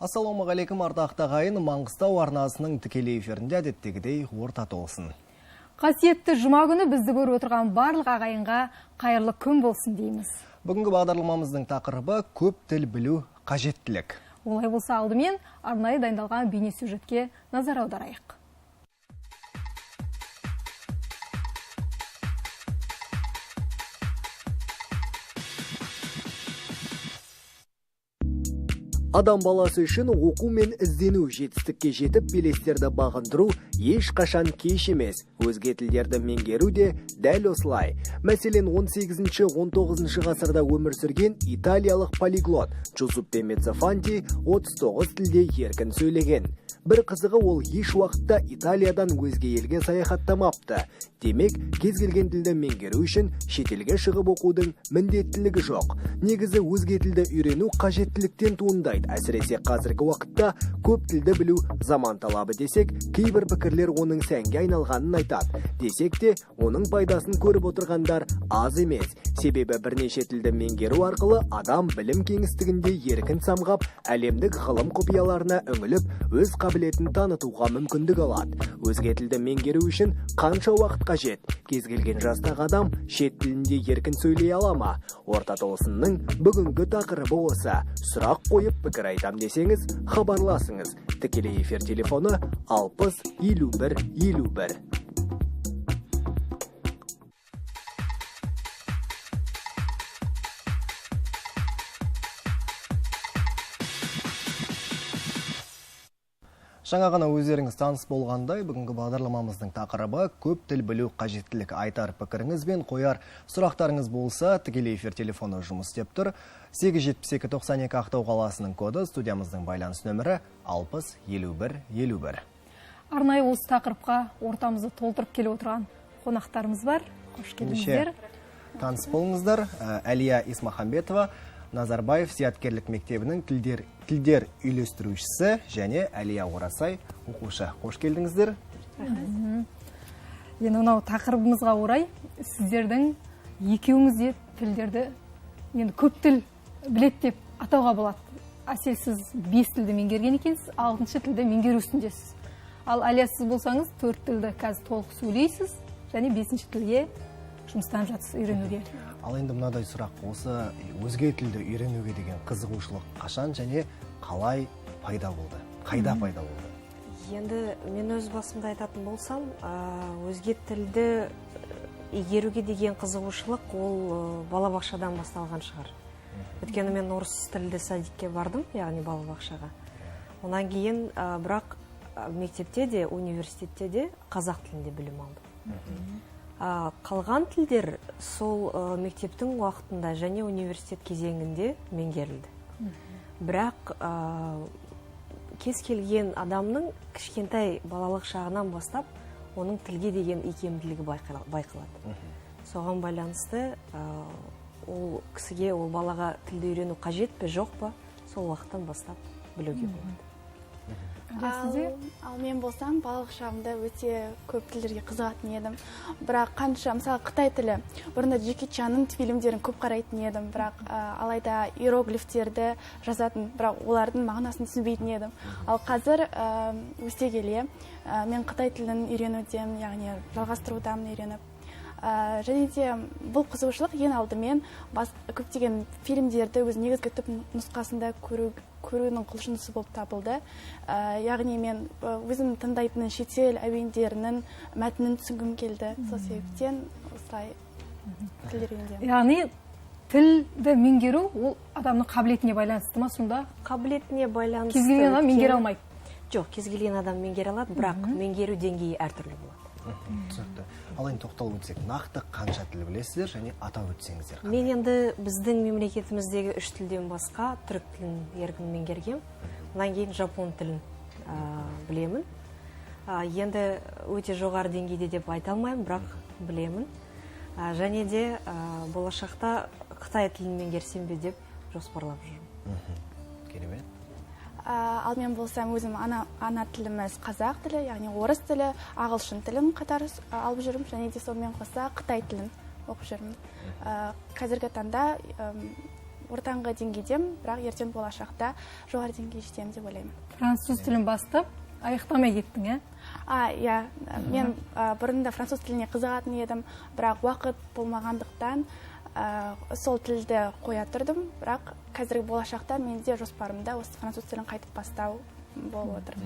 Ассалаумағалейкум, ардақты ағайын, Маңғыстау арнасының тікелей эфирінде әдеттегідей орта толсын. Қасиетті жұма күні бізді көріп отырған барлық ағайынға қайырлы күн болсын дейміз. Бүгінгі бағдарламамыздың тақырыбы көп тіл білу қажеттілік. Олай болса, алдымен арнайы дайындалған бейне сюжетке назар аударайық. Адам баласы үшін оқу мен іздену, жетістікке жетіп белестерді бағындыру ешқашан кеш емес. Өзге тілдерді меңгеру де дәл осылай. Мәселен, 18-19 ғасырда өмір сүрген италиялық полиглот Джузеппе Меццофанти 39 тілде еркін сөйлеген. Бір қызығы, ол еш уақытта Италиядан өзге елге саяхаттамапты. Демек, кез келген тілді меңгеру үшін шетелге шығып оқудың міндеттілігі жоқ. Негізі өзге тілді үйрену қажеттіліктен туындайды. Әсіресе қазіргі уақытта көп тілді білу заман талабы десек, кейбір пікірлер оның сәнге айналғанын айтады. Десек те, оның пайдасын көріп отырғандар аз емес. Себебі бірнеше тілді меңгеру арқылы адам білім кеңістігінде еркін самғап, әлемдік ғылым құпияларына үңіліп, өз қабілетін танытуға мүмкіндік алады. Өзге тілді меңгеру үшін қанша уақыт қажет? Кез келген жастағы адам шет тілінде еркін сөйлей ала ма? Орта толысынның бүгінгі тақырыбы осы. Сұрақ қойып, пікір айтам десеңіз, хабарласыңыз. Тікелей эфир телефоны 60 51 51. Жаңа ғана өздеріңіз таныс болғандай, бүгінгі бағдарламамыздың тақырыбы көп тіл білу қажеттілік. Айтар пікіріңіз бен қояр сұрақтарыңыз болса, тікелей эфир телефоны жұмыс істеп тұр. 872 92 Ақтау қаласының коды, студиямыздың байланыс нөмірі 60 51 51. Арнайы осы тақырыпқа ортамызды толтырып келіп отырған қонақтарымыз бар. Қош келдіңіздер. Таныс болыңыздар. Әлия Исмахамбетова, Назарбаев зияткерлік мектебінің тілдер үйлестірушісі, және Әлия Орасай, оқушы. Қош келдіңіздер. Енді мынау тақырыбымызға орай сіздердің екеуіңіз де тілдерді енді көп тіл біледі деп атауға болады. Әсел, сіз 5 тілді меңгерген екенсіз, 6-шы тілді меңгеру үстіндесіз. Ал Әлия, сіз болсаңыз 4 тілді қазір толық сөйлейсіз және 5-ші тілге жұмыстанып жатсыз үйренуге. Ал енді мынадай сұрақ, осы өзге тілді үйренуге деген қызығушылық қашан және қалай пайда болды? Қайда пайда болды? Енді мен өз басымда айтатын болсам, өзге тілді игеруге деген қызығушылық ол балабақшадан басталған шығар. Өйткені мен орыс тілді садикке бардым, яғни балабақшаға. Онан кейін, бірақ мектепте де, университетте де қазақ тілінде білім алдым. Қалған тілдер сол мектептің уақытында және университет кезеңінде меңгерілді. Бірақ кез келген адамның кішкентай балалық шағынан бастап оның тілге деген икемділігі байқалады. Соған байланысты ол кісіге, ол балаға тілді үйрену қажет пе, жоқ па, сол уақыттан бастап білуге болады. Ал мен болсам, балалық шағымда өте көп тілдерге қызығатын едім. Бірақ қанша, мысалы, қытай тілі, бұрында Джеки Чанның фильмдерін көп қарайтын едім, бірақ алайда иероглифтерді жазатын, бірақ олардың мағынасын түсінбейтін едім. Ал қазір өсе келе мен қытай тілін үйренудемін, яғни жалғастырудамын үйреніп. Және де бұл қызығушылық ең алдымен көптеген фильмдерді өз негізгі түп нұсқасында көруінің құлшынысы болып табылды. Яғни мен өзім тыңдайтын шетел әуендерінің мәтінін түсінгім келді. Сол себептен осылай тілдер үйрендім. Яғни тілді меңгеру ол адамның қабілетіне байланысты ма сонда? Қабілетіне байланысты. Кез келген адам меңгере алмайды. Жоқ, кез келген адам меңгере алады, бірақ меңгеру деңгейі әртүрлі болады. Түсінікті. Ал енді тоқталып өтсек, нақты қанша тіл білесіздер және атап өтсеңіздер қандай? Мен енді біздің мемлекетіміздегі 3 тілден басқа түрік тілін еркін меңгергем. Одан кейін жапон тілін білемін. Енді өте жоғары деңгейде деп айта алмаймын, бірақ білемін. Және де болашақта қытай тілін меңгерсем бе деп жоспарлап жүрмін. Керемет. Ал мен болсам өзім ана тіліміз қазақ тілі, яғни орыс тілі, ағылшын тілін қатар алып жүрмін, және де сонымен қоса қытай тілін оқып жүрмін. Қазіргі таңда Ортаңғы деңгейдемін, бірақ ертең болашақта жоғары деңгейге жетемін деп ойлаймын. Француз тілін бастап, аяқтамай кеттің, ә? Иә, мен бұрын да француз тіліне қызығатын едім, бірақ уақыт болмағандықтан сол тілді қоя тұрдым, бірақ қазіргі болашақта менде жоспарымда осы француз тілін қайтып бастау болып отыр.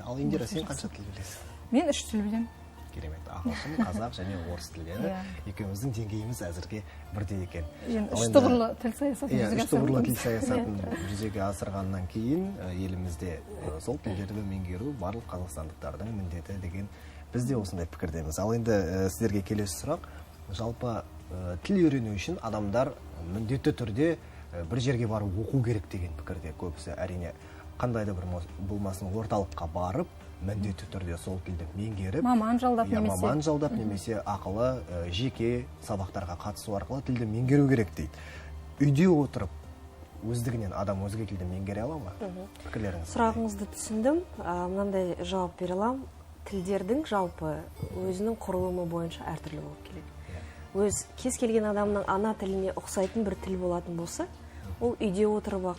Ал Индира, сен қанша тіл білесің? Мен 3 тіл білемін. Керемет. Ағылшын, қазақ және орыс тілдері. Екеуміздің деңгейіміз әзірге бірдей екен. Енді үш тұғырлы тіл саясатын жүзеге Үш тұғырлы тіл саясатын жүзеге асырғаннан кейін елімізде сол тілдерді меңгеру барлық қазақстандықтардың міндеті деген біз де осындай пікірдеміз. Ал енді сіздерге келесі сұрақ. Жалпы тіл үйрену үшін адамдар міндетті түрде бір жерге барып оқу керек деген пікірде көбісі. Әрине, қандай да бір болмасын орталыққа барып, міндетті түрде сол тілді меңгеріп, маман жалдап немесе маман жалдап немесе ақылы жеке сабақтарға қатысу арқылы тілді меңгеру керек дейді. Үйде отырып өздігінен адам өзге тілді меңгере ала ма? Пікірлеріңіз? Сұрағыңызды түсіндім. Мынандай жауап бере аламын. Тілдердің жалпы өзінің құрылымы бойынша әртүрлі болып келеді. Өз кез келген адамның ана тіліне ұқсайтын бір тіл болатын болса, ол үйде отырып ақ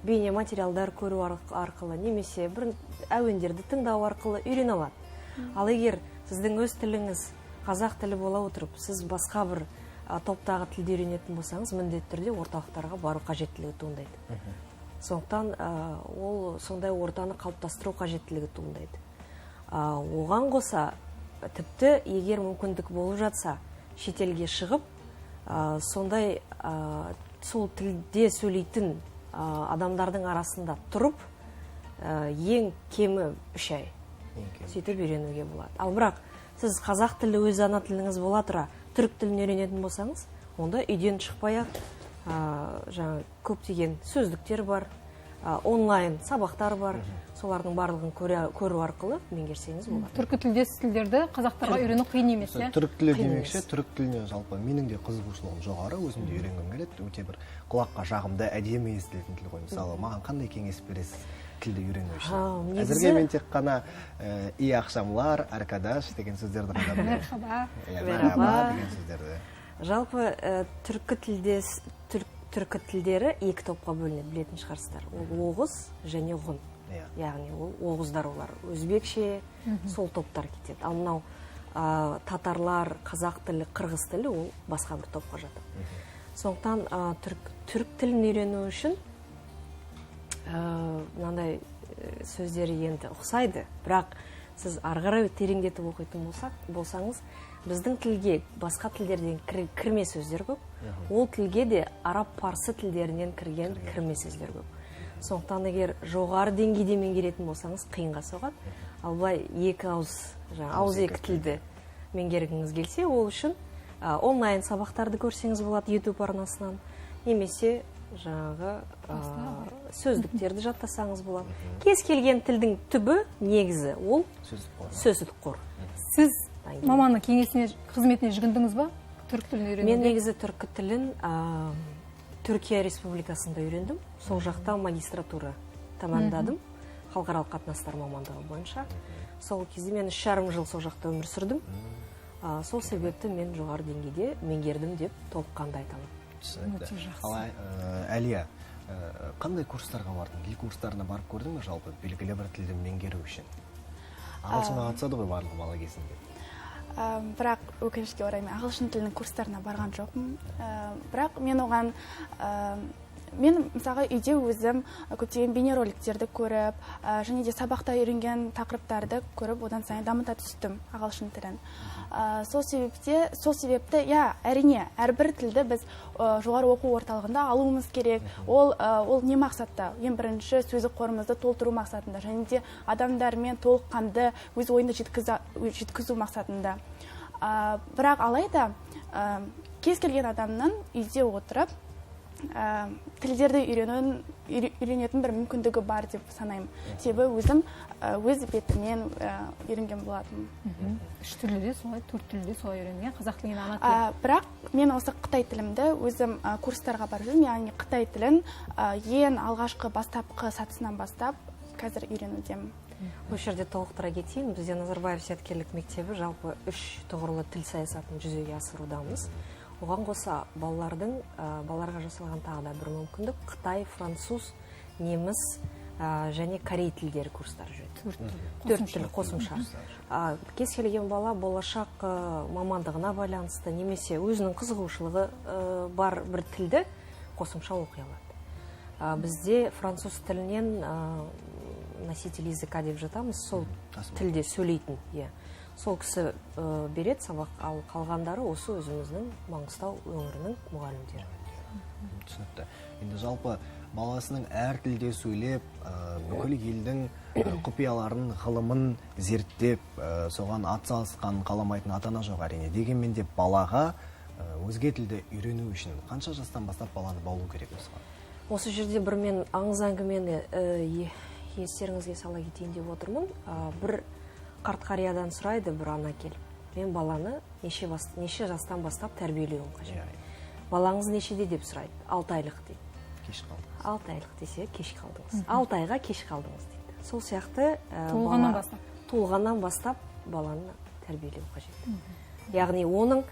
бейне материалдар көру арқылы немесе бір әуендерді тыңдау арқылы үйрене алады. Ал егер сіздің өз тіліңіз қазақ тілі бола отырып, сіз басқа бір топтағы тілді үйренетін болсаңыз, міндетті түрде орталықтарға бару қажеттілігі туындайды. Сондықтан ол сондай ортаны қалыптастыру қажеттілігі туындайды. Оған қоса, тіпті егер мүмкіндік болып жатса, шетелге шығып, сондай сол тілде сөйлейтін адамдардың арасында тұрып, ең кемі 3 ай сөйтіп үйренуге болады. Ал бірақ сіз қазақ тілі өз ана тіліңіз бола тұра түрік тілін үйренетін болсаңыз, онда үйден шықпай-ақ жаңа көптеген сөздіктер бар, онлайн сабақтар бар, солардың барлығын көру арқылы меңгерсеңіз болады. Түркі тілдес тілдерді қазақтарға үйрену қиын емес, иә? Түрік тілі демекші, түрік тіліне жалпы менің де қызығушылығым жоғары, өзім де үйренгім келеді. Өте бір құлаққа жағымды, әдемі естілетін тіл ғой. Мысалы, маған қандай кеңес бересіз тілді үйрену үшін? Әзірге мен тек қана и ақшамлар, аркадаш деген сөздерді ғана білемін. Мерхаба. Мерхаба деген сөздерді. Жалпы түркі тілдес түркі тілдері екі топқа бөлінеді, білетін шығарсыздар. Ол оғыз және ғұн. Яғни ол оғыздар, олар өзбекше, сол топтар кетеді. Ал мынау татарлар, қазақ тілі, қырғыз тілі ол басқа бір топқа жатады. Сондықтан түрік тілін үйрену үшін мынандай сөздері енді ұқсайды, бірақ сіз ары қарай тереңдетіп оқитын болсаңыз, біздің тілге басқа тілдерден кірме сөздер көп. Ол тілге де араб, парсы тілдерінен кірген кірме сөздер көп. Сондықтан егер жоғары деңгейде меңгеретін болсаңыз, қиынға соғады. Ал былай екі ауыз, жаңа ауыз екі тілді меңгергіңіз келсе, ол үшін онлайн сабақтарды көрсеңіз болады YouTube арнасынан, немесе жаңағы сөздіктерді жаттасаңыз болады. Кез келген тілдің түбі негізі ол сөздік қор. Сіз маманның кеңесіне, қызметіне жүгіндіңіз ба? Түрік тілін үйренуге? Мен негізі түркі тілін Түркия Республикасында үйрендім. Сол жақта магистратура тәмамдадым, халықаралық қатынастар мамандығы бойынша. Сол кезде мен 3,5 жыл сол жақта өмір сүрдім. Сол себепті мен жоғары деңгейде меңгердім деп толыққанды айта аламын. Түсінікті. Ал Әлия, қандай курстарға бардың? Тіл курстарына барып көрдің бе жалпы белгілі бір тілді меңгеру үшін? Ағылшынға қатысады ғой барлығы бала кезінде. Бірақ өкінішке орай мен ағылшын тілінің курстарына барған жоқпын. Бірақ мен оған мен мысалға үйде өзім көптеген бейнероликтерді көріп, және де сабақта үйренген тақырыптарды көріп, одан сайын дамыта түстім ағылшын тілін. Сол себепті, иә, әрине, әрбір тілді біз жоғары оқу орталығында алуымыз керек. Ол не мақсатта? Ең бірінші сөздік қорымызды толтыру мақсатында, және де адамдармен толыққанды өз ойынды жеткізу мақсатында. Бірақ алайда кез келген адамның үйде отырып тілдерді үйренетін бір мүмкіндігі бар деп санаймын. Себебі өзім өз бетіммен үйренген болатынмын. 3 тілді де солай, 4 тілді де солай үйренген, қазақ тілін ана тілі. Бірақ мен осы қытай тілімді өзім курстарға барып жүрмін, яғни қытай тілін ең алғашқы бастапқы сатысынан бастап қазір үйренудемін. Осы жерде толықтыра кетейін, бізде Назарбаев зияткерлік мектебі жалпы 3 тұғырлы тіл саясатын жүзеге асырудамыз. Оған қоса балаларға жасалған тағы да бір мүмкіндік: қытай, француз, неміс және корей тілдері курстары жүреді. 4 тіл қосымша. Кез келген бала болашақ мамандығына байланысты немесе өзінің қызығушылығы бар бір тілді қосымша оқи алады. Бізде француз тілінен носитель языка деп жатамыз, сол тілде сөйлейтін, иә. Сол кісі береді сабақ, ал қалғандары осы өзіміздің Маңғыстау өңірінің мұғалімдері. Түсінікті. Енді жалпы баласының әр тілде сөйлеп, бүкіл елдің құпияларын, ғылымын зерттеп, соған атсалысқанын қаламайтын ата-ана жоқ әрине. Дегенмен де балаға өзге тілді үйрену үшін қанша жастан бастап баланы баулу керек осыған? Осы жерде бір мен аңыз әңгімені естеріңізге сала кетейін деп отырмын. Бір қарт қариядан сұрайды бір ана келіп: мен баланы неше жастан бастап тәрбиелеуім қажет? Балаңыз нешеде деп сұрайды. 6 айлық дейді. Кеш қалдыңыз. 6 айлық десе кеш қалдыңыз. 6 айға кеш қалдыңыз дейді. Сол сияқты туылғаннан бастап баланы тәрбиелеу қажет. Яғни оның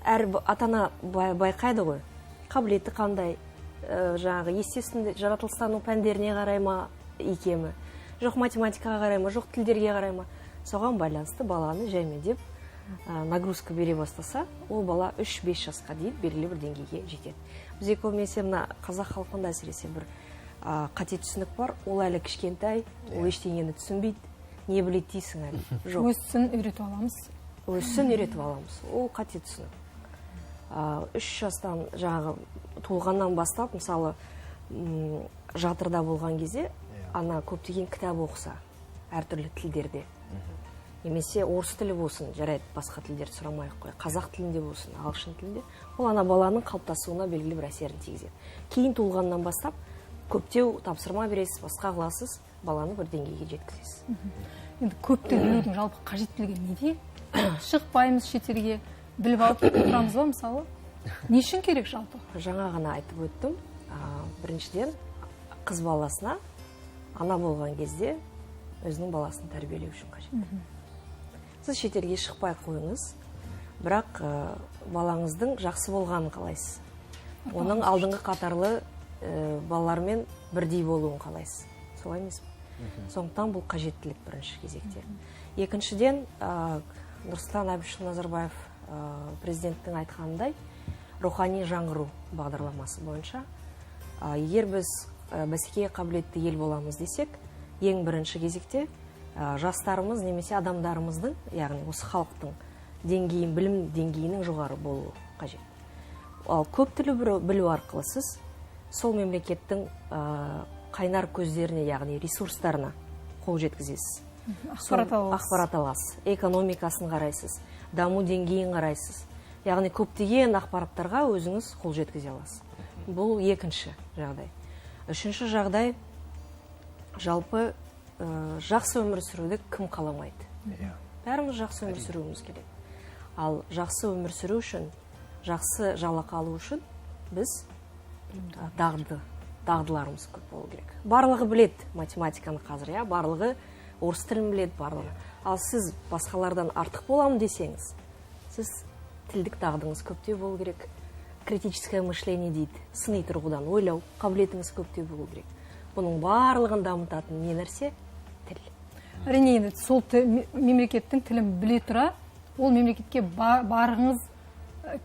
әр ата-ана байқайды ғой, қабілеті қандай, жаңағы естественно жаратылыстану пәндеріне қарай ма икемі, жоқ математикаға қарай ма, жоқ тілдерге қарай ма, соған байланысты баланы жаймендеп нагрузка бере бастаса, ол бала 3-5 жасқа дейін белгілі бір деңгейге жетеді. Бізде көбінесе мына қазақ халқында әсіресе бір қате түсінік бар: ол әлі кішкентай, ол ештеңені түсінбейді, не біледі дейсің әлі. Жоқ. Өссін үйретіп аламыз. Өссін үйретіп аламыз. Ол қате түсінік. 3 жастан, жаңағы туылғаннан бастап, мысалы, жатырда болған кезде ана көптеген кітап оқыса, әртүрлі тілдерде. Немесе орыс тілі болсын, жарайды, басқа тілдерді сұрамай ақ қой, қазақ тілінде болсын, ағылшын тілінде, ол ана баланың қалыптасуына белгілі бір әсерін тигізеді. Кейін туылғаннан бастап көптеу тапсырма бересіз, басқа қыласыз, баланы бір деңгейге жеткізесіз. Енді көп тіл білудің жалпы қажеттілігі неде? Шықпаймыз шетелге, біліп алып тұрамыз ба мысалы? Не үшін керек жалпы? Жаңа ғана айтып өттім. Біріншіден, қыз баласына ана болған кезде өзінің баласын тәрбиелеу үшін қажет. Сіз шетелге шықпай қойыңыз, бірақ балаңыздың жақсы болғанын қалайсыз. Оның алдыңғы қатарлы балалармен бірдей болуын қалайсыз. Солай емес пе? Сондықтан бұл қажеттілік бірінші кезекте. Екіншіден, Нұрсұлтан Әбішұлы Назарбаев президенттің айтқанындай, рухани жаңғыру бағдарламасы бойынша, егер біз бәсекеге қабілетті ел боламыз десек, ең бірінші кезекте жастарымыз немесе адамдарымыздың, яғни осы халықтың деңгейін, білім деңгейінің жоғары болуы қажет. Ал көп тіл білу арқылы сіз сол мемлекеттің қайнар көздеріне, яғни ресурстарына қол жеткізесіз. Ақпарат аласыз, экономикасын қарайсыз, даму деңгейін қарайсыз. Яғни көптеген ақпараттарға өзіңіз қол жеткізе аласыз. Бұл екінші жағдай. Үшінші жағдай, жалпы жақсы өмір сүруді кім қаламайды? Бәріміз жақсы өмір сүруіміз керек. Ал жақсы өмір сүру үшін, жақсы жалақы алу үшін біз дағдыларымыз көп болу керек. Барлығы біледі математиканы қазір, иә, барлығы орыс тілін біледі, барлығы. Ал сіз басқалардан артық боламын десеңіз, сіз тілдік дағдыңыз көптеу болу керек. Критическое мышление дейді, сыни тұрғыдан ойлау қабілетіңіз көптеу болу керек. Бұның барлығын дамытатын не нәрсе? Тіл. Әрине, енді сол мемлекеттің тілін біле тұра, ол мемлекетке барғыңыз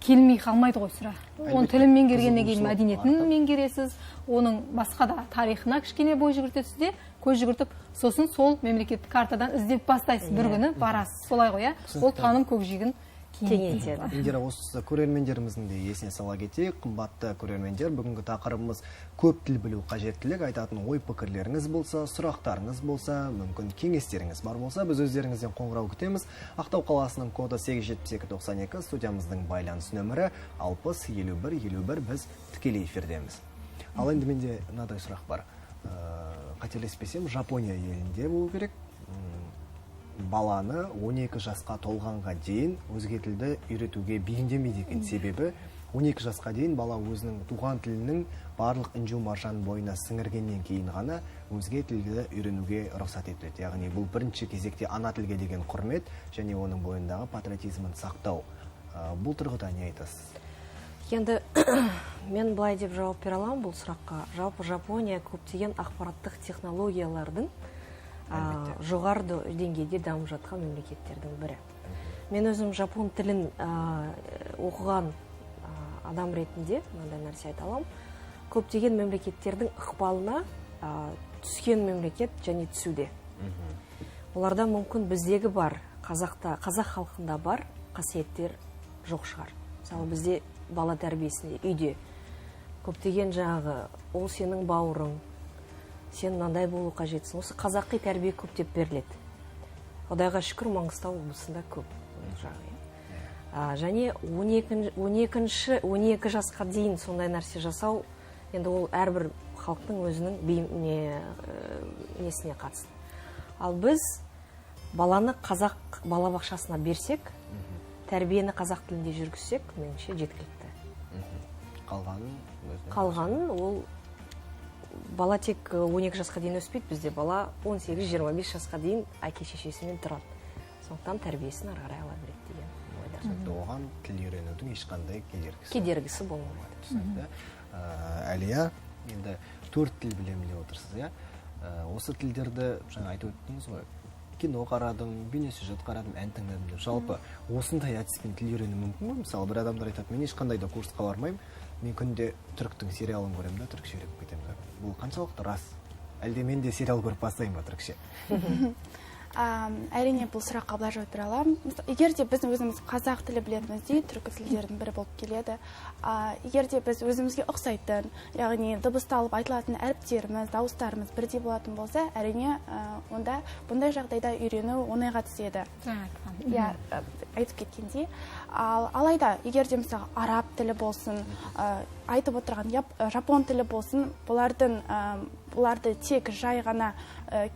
келмей қалмайды ғой сірә. Оның тілін меңгергеннен кейін мәдениетін меңгересіз, оның басқа да тарихына кішкене бой жүгіртесіз де, көз жүгіртіп, сосын сол мемлекетті картадан іздеп бастайсыз, бір күні барасыз. Солай ғой, иә? Ол таным көкжиегін кеңейтеді. Индира, осы көрермендеріміздің де есіне сала кетейік. Қымбатты көрермендер, бүгінгі тақырыбымыз көп тіл білу қажеттілік. Айтатын ой пікірлеріңіз болса, сұрақтарыңыз болса, мүмкін кеңестеріңіз бар болса, біз өздеріңізден қоңырау күтеміз. Ақтау қаласының коды 87292, студиямыздың байланыс нөмірі 60 51 51, біз тікелей эфирдеміз. Ал енді менде мынадай сұрақ бар. Қателеспесем, Жапония елінде болу керек. Баланы 12 жасқа толғанға дейін өзге тілді үйретуге бейімдемейді екен. Себебі 12 жасқа дейін бала өзінің туған тілінің барлық інжу маржанын бойына сіңіргеннен кейін ғана өзге тілді үйренуге рұқсат етіледі. Яғни бұл бірінші кезекте ана тілге деген құрмет және оның бойындағы патриотизмін сақтау. Бұл тұрғыда не айтасыз? Енді мен былай деп жауап бере аламын бұл сұраққа. Жалпы Жапония көптеген ақпараттық технологиялардың жоғары деңгейде дамып жатқан мемлекеттердің бірі. Мен өзім жапон тілін оқыған адам ретінде мынандай нәрсе айта аламын. Көптеген мемлекеттердің ықпалына түскен мемлекет және түсуде. Оларда мүмкін біздегі бар, қазақта, қазақ халқында бар қасиеттер жоқ шығар. Мысалы, бізде бала тәрбиесінде үйде көптеген жаңағы ол сенің бауырың, сен мынандай болу қажетсің. Осы қазақи тәрбие көптеп беріледі. Құдайға шүкір, Маңғыстау облысында көп ол жағы, иә. Және 12 жасқа дейін сондай нәрсе жасау, енді ол әрбір халықтың өзінің несіне қатысты. Ал біз баланы қазақ балабақшасына берсек, тәрбиені қазақ тілінде жүргізсек, меніңше жеткілікті. Қалғанын өзіне. Қалғанын ол бала тек 12 жасқа дейін өспейді, бізде бала 18-25 жасқа дейін әке шешесімен тұрады. Сондықтан тәрбиесін ары қарай ала береді деген ойда. Түсінікті. Оған тіл үйренудің ешқандай кедергісі Кедергісі болмайды. Түсінікті. Әлия, енді 4 тіл білемін деп отырсыз, иә? Осы тілдерді жаңа айтып өттіңіз ғой. Кино қарадым, бейнесюжет қарадым, ән тыңдадым деп. Жалпы осындай әдіспен тіл үйрену мүмкін бе? Мысалы, бір адамдар айтады, мен ешқандай да курсқа бармаймын, мен күнде түріктің сериалын көремін да, түрікше үйреніп кетемін. Бұл қаншалықты рас? Әлде мен де сериал көріп бастайын ба түрікше? Әрине, бұл сұраққа былай жауап бере аламын. Егер де біздің өзіміз қазақ тілі білетініміздей, түркі тілдерінің бірі болып келеді. Егер де біз өзімізге ұқсайтын, яғни дыбысталып айтылатын әріптеріміз, дауыстарымыз бірдей болатын болса, әрине, онда бұндай жағдайда үйрену оңайға түседі. Жаңа айтқан. Иә, айтып кеткендей. Ал алайда, егер де мысалы араб тілі болсын, айтып отырған жапон тілі болсын, бұларды тек жай ғана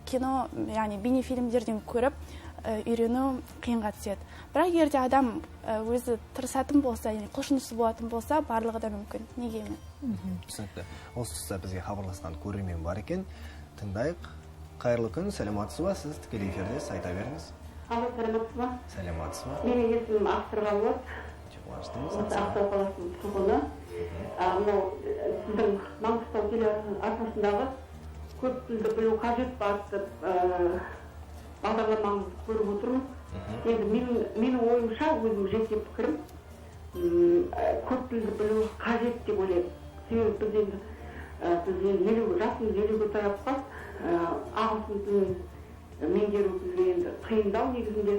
кино, яғни бейнефильмдерден көріп үйрену қиынға түседі. Бірақ егер де адам өзі тырысатын болса, яғни құлшынысы болатын болса, барлығы да мүмкін. Неге емес? Түсінікті. Осы тұста бізге хабарласқан көрермен бар екен. Тыңдайық. Қайырлы күн, сәлеметсіз ба? Сіз тікелей эфирдесіз, айта беріңіз. Алло, сәлеметсіз ба? Сәлеметсіз ба? Менің есімім Ақсырға болады. Өте қуаныштымыз. Осы Ақтау қаласының тұрғыны. Мынау сіздің Маңғыстау телеарнасындағы көп тілді білу қажет пе атты бағдарламаңызды көріп отырмын. Енді менің ойымша, өзім жеке пікірім, көп тілді білу қажет деп ойлаймын. Себебі біз енді жасымыз 50-ге таяп қалды. Ағылшын тілін меңгеру бізге енді қиындау негізінде.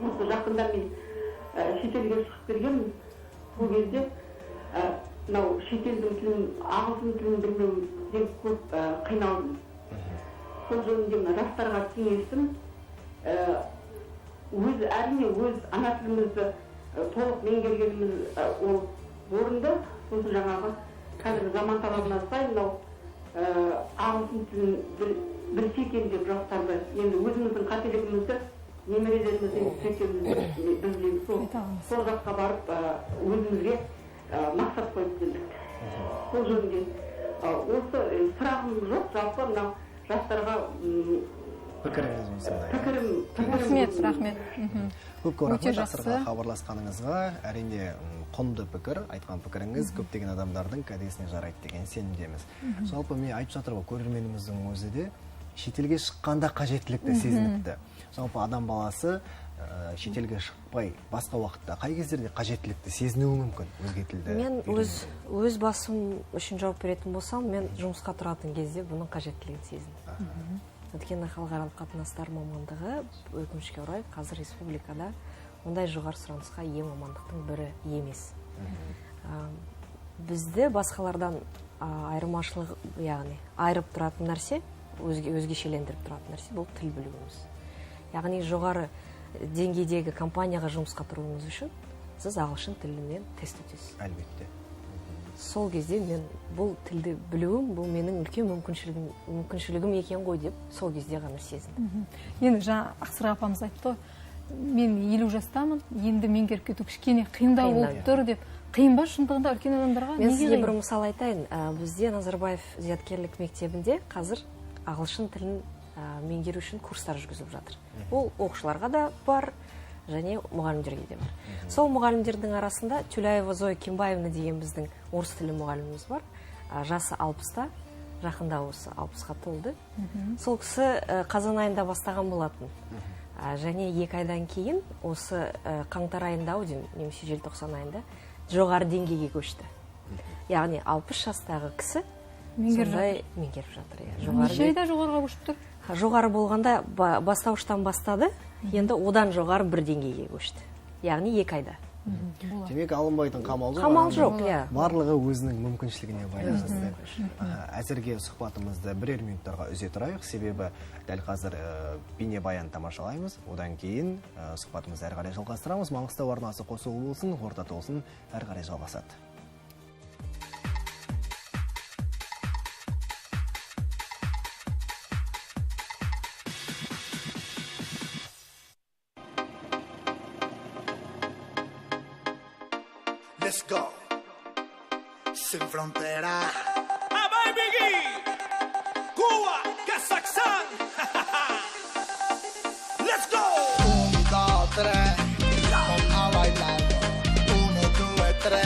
Осы жақында мен шетелге шығып келгенмін. Сол кезде мынау шетелдің тілін, ағылшын тілін білмеуден көп қиналдым. Сол жөнінде мына жастарға кеңесім, әрине өз ана тілімізді толық меңгергеніміз ол орынды. Сосын жаңағы қазіргі заман талабына сай мынау ағылшын тілін білсе екен деп жастарды, енді өзіміздің қателігімізді немерелерімізден түзетеміз деп біз енді сол жаққа барып өзімізге мақсат қойып келдік. Сол жөнінде осы сұрағым жоқ, жалпы мынау жастарға пікіріңіз осындай. Пікірім Рахмет, осындай. рахмет. Көп көп Өте рахмет Ақсырға жақсы. хабарласқаныңызға. Әрине, құнды пікір, айтқан пікіріңіз көптеген адамдардың кәдесіне жарайды деген сенімдеміз. Жалпы мен айтып жатыр ғой, көрерменіміздің өзі де шетелге шыққанда қажеттілікті сезініпті. Жалпы адам баласы шетелге шықпай басқа уақытта қай кездерде қажеттілікті сезінуі мүмкін өзге тілді Мен үйрену? өз басым үшін жауап беретін болсам, мен жұмысқа тұратын кезде бұның қажеттілігін сезіндім. Өйткені халықаралық қатынастар мамандығы, өкінішке орай, қазір республикада ондай жоғары сұранысқа ие мамандықтың бірі емес. Бізді басқалардан айырмашылық, яғни айырып тұратын нәрсе, өзгешелендіріп тұратын нәрсе бұл тіл білуіміз. Яғни жоғары деңгейдегі компанияға жұмысқа тұруыңыз үшін сіз ағылшын тілінен тест өтесіз. Әлбетте. Сол кезде мен бұл тілді білуім, бұл менің үлкен мүмкіншілігім екен ғой деп сол кезде ғана сезіндім. Енді жаңа Ақсырға апамыз айтты ғой, мен 50 жастамын, енді меңгеріп кету кішкене қиындау Қиындау. болып тұр деп. Қиын ба шындығында үлкен адамдарға? Мен Неге сізге қиын? бір мысал айтайын. Бізде Назарбаев зияткерлік мектебінде қазір ағылшын тілін меңгеру үшін курстар жүргізіліп жатыр. Ол оқушыларға да бар, және мұғалімдерге де бар. Сол мұғалімдердің арасында Тюляева Зоя Кембаевна деген біздің орыс тілі мұғаліміміз бар. Жасы 60-та, жақында осы 60-қа толды. Сол кісі қазан айында бастаған болатын. Және 2 айдан кейін осы қаңтар айында ау деймін, немесе желтоқсан айында жоғары деңгейге көшті. Яғни 60 жастағы кісі сондай меңгеріп жатыр. Неше айда жоғарыға көшіп тұр? Жоғары болғанда бастауыштан бастады, енді одан жоғары бір деңгейге көшті. Яғни 2 айда. Демек, алынбайтын қамал жоқ. Қамал жоқ, иә. Барлығы өзінің мүмкіншілігіне байланысты. Әзірге сұхбатымызды бірер минуттарға үзе тұрайық, себебі дәл қазір бейнебаян тамашалаймыз. Одан кейін сұхбатымызды әрі қарай жалғастырамыз. Маңғыстау арнасы қосулы болсын, орта толсын, әрі қарай жалғасады. Let's go. Sin frontera. Abay Biggie. Cuba, Kazakhstan. Let's go. 1, 2, 3. Vamos a bailar. 1, 2, 3.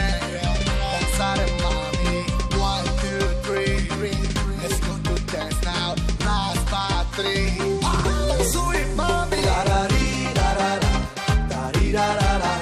Pensar en mami. 1, 2, 3. Let's go to dance now. Last 5, 3. Sweet mami. Da-da-dee, da-da-da. Da-dee-da-da-da.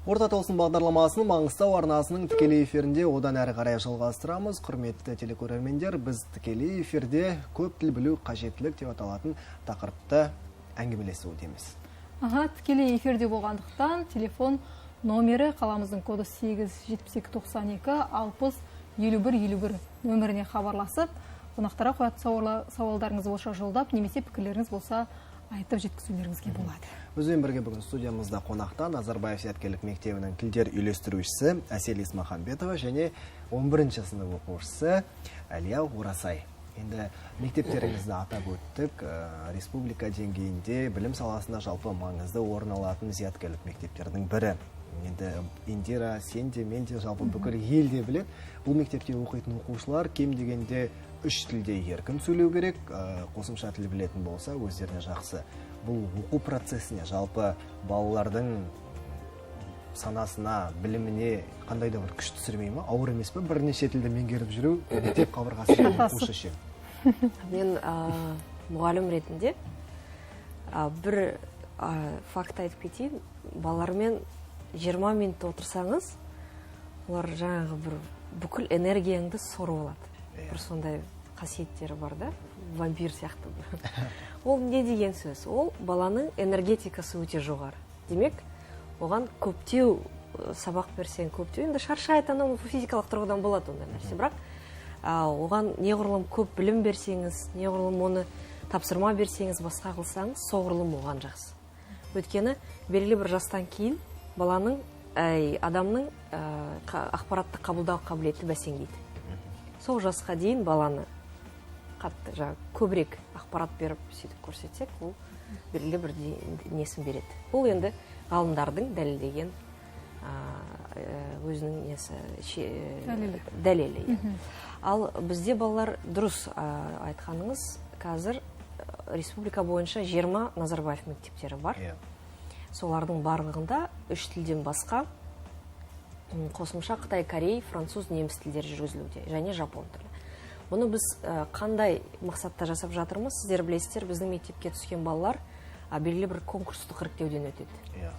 Орта тосын бағдарламасының Маңғыстау арнасының тікелей эфирінде одан әрі қарай жалғастырамыз. Құрметті телекөрермендер, біз тікелей эфирде көп тіл білу қажеттілік деп аталатын тақырыпты әңгімелесудеміз. Аха, тікелей эфирде болғандықтан телефон номері қаламыздың коды 8 72 92 60 51 51 нөміріне хабарласып, қонақтарға қоятын сауалдарыңыз болса жолдап, немесе пікірлеріңіз болса айтып жеткізулеріңізге болады. Бізбен бірге бүгін студиямызда қонақта Назарбаев зияткерлік мектебінің тілдер үйлестірушісі Әсел Есмахамбетова және 11-ші сынып оқушысы Әлия Орасай. Енді мектептеріңізді атап өттік. Республика деңгейінде білім саласында жалпы маңызды орын алатын зияткерлік мектептердің бірі. Енді Индира, сен де, мен де, жалпы бүкіл ел де біледі. Бұл мектепте оқитын оқушылар кем дегенде 3 тілде еркін сөйлеу керек, қосымша тіл білетін болса өздеріне жақсы. Бұл оқу процесіне, жалпы балалардың санасына, біліміне қандай да бір күш түсірмей ме? Ауыр емес пе бірнеше тілді меңгеріп жүру мектеп қабырғасында оқушы үшін? Мен мұғалім ретінде бір факт айтып кетейін. Балалармен 20 минут отырсаңыз, олар жаңағы бір бүкіл энергияңды сорып алады. Бір сондай қасиеттері бар да, вампир сияқты. Ол не деген сөз? Ол баланың энергетикасы өте жоғары. Демек, оған көптеу сабақ берсең, көптеу, енді шаршайды, анау физикалық тұрғыдан болады ондай нәрсе. Бірақ оған неғұрлым көп білім берсеңіз, неғұрлым оны тапсырма берсеңіз, басқа қылсаңыз, соғұрлым оған жақсы. Өйткені белгілі бір жастан кейін баланың, адамның ақпаратты қабылдау қабілеті бәсеңдейді. Сол жасқа дейін баланы қатты жаңа көбірек ақпарат беріп сөйтіп көрсетсек, ол белгілі бір несін береді. Бұл енді ғалымдардың дәлелдеген өзінің несі дәлелі. Ал бізде балалар, дұрыс айтқаныңыз, қазір республика бойынша 20 Назарбаев мектептері бар. Солардың барлығында 3 тілден басқа қосымша қытай, корей, француз, неміс тілдері жүргізілуде және жапон тілі. Бұны біз қандай мақсатта жасап жатырмыз? Сіздер білесіздер, біздің мектепке түскен балалар белгілі бір конкурстық іріктеуден өтеді.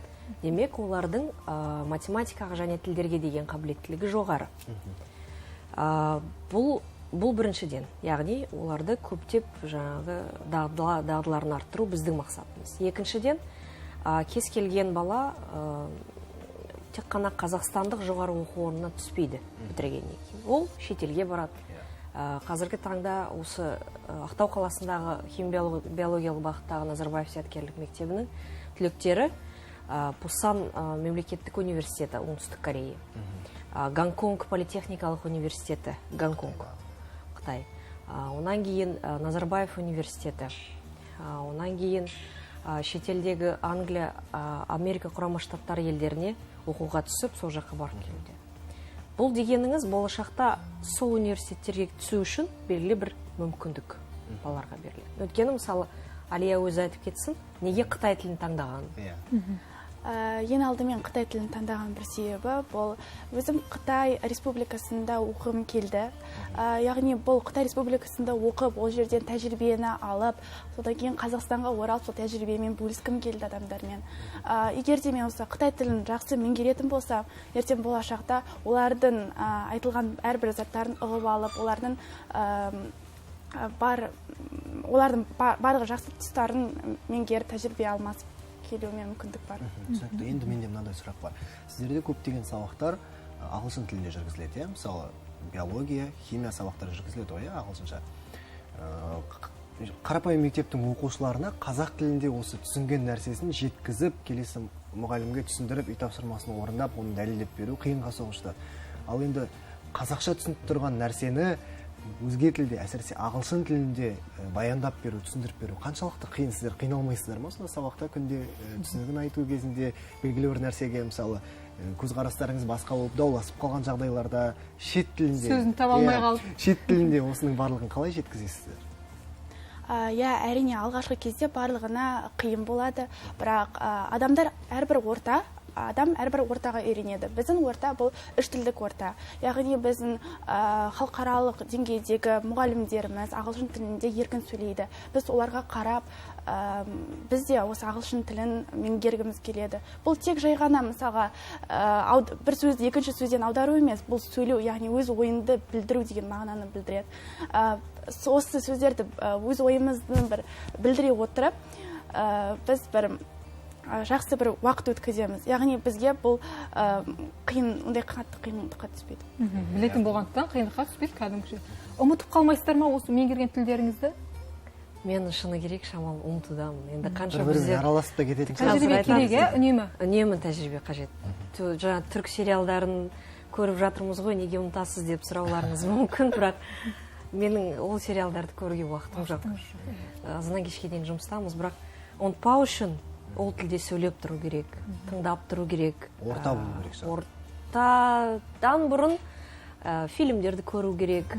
Демек, олардың математикаға және тілдерге деген қабілеттілігі жоғары. Бұл біріншіден, яғни оларды көптеп жаңағы дағдыларын арттыру біздің мақсатымыз. Екіншіден, кез келген бала тек қана қазақстандық жоғары оқу орнына түспейді бітіргеннен кейін. Ол шетелге барады. Қазіргі таңда осы Ақтау қаласындағы химия-биологиялық бағыттағы Назарбаев зияткерлік мектебінің түлектері Пусан мемлекеттік университеті, Оңтүстік Корея, Гонконг политехникалық университеті, Гонконг, Қытай. Онан кейін Назарбаев университеті, онан кейін шетелдегі Англия, Америка Құрама Штаттары елдеріне оқуға түсіп, сол жаққа барып келуде. Бұл дегеніңіз болашақта сол университеттерге түсу үшін белгілі бір мүмкіндік балаларға беріледі. Өйткені, мысалы, Алия өзі айтып кетсін, неге қытай тілін таңдағанын? Ең алдымен қытай тілін таңдаған бір себебі бұл өзім Қытай Республикасында оқығым келді. Яғни бұл Қытай Республикасында оқып, ол жерден тәжірибені алып, содан кейін Қазақстанға оралып, сол тәжірибемен бөліскім келді адамдармен. Егер де мен осы қытай тілін жақсы меңгеретін болсам, ертең болашақта олардың айтылған әрбір заттарын ұғып алып, олардың барлық жақсы тұстарын меңгеріп, тәжірибе алмасып келуіме мүмкіндік бар. Түсінікті. Енді менде мынандай сұрақ бар. Сіздерде көптеген сабақтар ағылшын тілінде жүргізіледі, иә? Мысалы, биология, химия сабақтары жүргізіледі ғой, иә, ағылшынша. Қарапайым мектептің оқушыларына қазақ тілінде осы түсінген нәрсесін жеткізіп, келесі мұғалімге түсіндіріп, үй тапсырмасын орындап, оны дәлелдеп беру қиынға соғып жатады. Ал енді қазақша түсініп тұрған нәрсені өзге тілде, әсіресе ағылшын тілінде баяндап беру, түсіндіріп беру қаншалықты қиын? Сіздер қиналмайсыздар ма сонда сабақта күнде түсінігін айту кезінде белгілі бір нәрсеге, мысалы, көзқарастарыңыз басқа болып дауласып қалған жағдайларда шет тілінде сөзін таба алмай қалып, шет тілінде осының барлығын қалай жеткізесіздер? Иә, әрине алғашқы кезде барлығына қиын болады, бірақ адамдар әрбір орта Адам әрбір ортаға үйренеді. Біздің орта бұл үш тілдік орта. Яғни біздің халықаралық деңгейдегі мұғалімдеріміз ағылшын тілінде еркін сөйлейді. Біз оларға қарап, біз де осы ағылшын тілін меңгергіміз келеді. Бұл тек жай ғана, мысалға, бір сөзді екінші сөзден аудару емес, бұл сөйлеу, яғни өз ойыңды білдіру деген мағынаны білдіреді. Осы сөздерді өз ойымыздың бір білдіре отырып, біз бір жақсы бір уақыт өткіземіз. Яғни бізге бұл қиын, ондай қатты қиындыққа түспейді. Білетін болғандықтан қиындыққа түспейді кәдімгіше. Ұмытып қалмайсыздар ма осы меңгерген тілдеріңізді? Мен, шыны керек, шамалы ұмытудамын. Енді қанша Бір-бірімен бізде араласып та кететін. Тәжірибе керек, иә, үнемі. Үнемі тәжірибе қажет. Жаңа түрік сериалдарын көріп жатырмыз ғой, неге ұмытасыз деп сұрауларыңыз мүмкін, бірақ менің ол сериалдарды көруге уақытым жоқ. Азаннан кешке дейін жұмыстамыз, бірақ ұмытпау үшін ол тілде сөйлеп тұру керек, тыңдап тұру керек. Орта болу керек жалпы. Ортадан бұрын фильмдерді көру керек.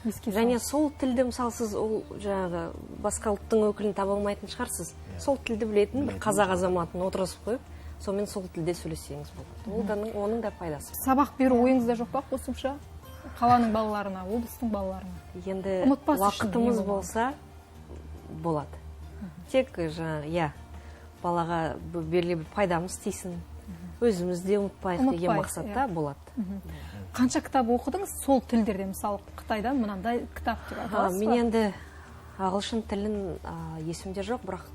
Еске Және сол тілді, мысалы, сіз ол жаңағы басқа ұлттың өкілін таба алмайтын шығарсыз. Сол тілді білетін бір қазақ азаматын отырғызып қойып, сонымен сол тілде сөйлессеңіз болады. Ол да, оның да пайдасы бар. Сабақ беру ойыңызда жоқ па қосымша? Қаланың балаларына, облыстың балаларына. Енді Ұмытпас үшін уақытымыз не болса, болады. Тек жаңағы, иә, балаға белгілі бір пайдамыз тисін. Өзіміз де ұмытпайық деген Ұмытпайық, мақсатта иә. болады. Қанша кітап оқыдыңыз сол тілдерде? Мысалы, Қытайдан мынандай кітап деп айта аласыз Мен ба? енді ағылшын тілін есімде жоқ, бірақ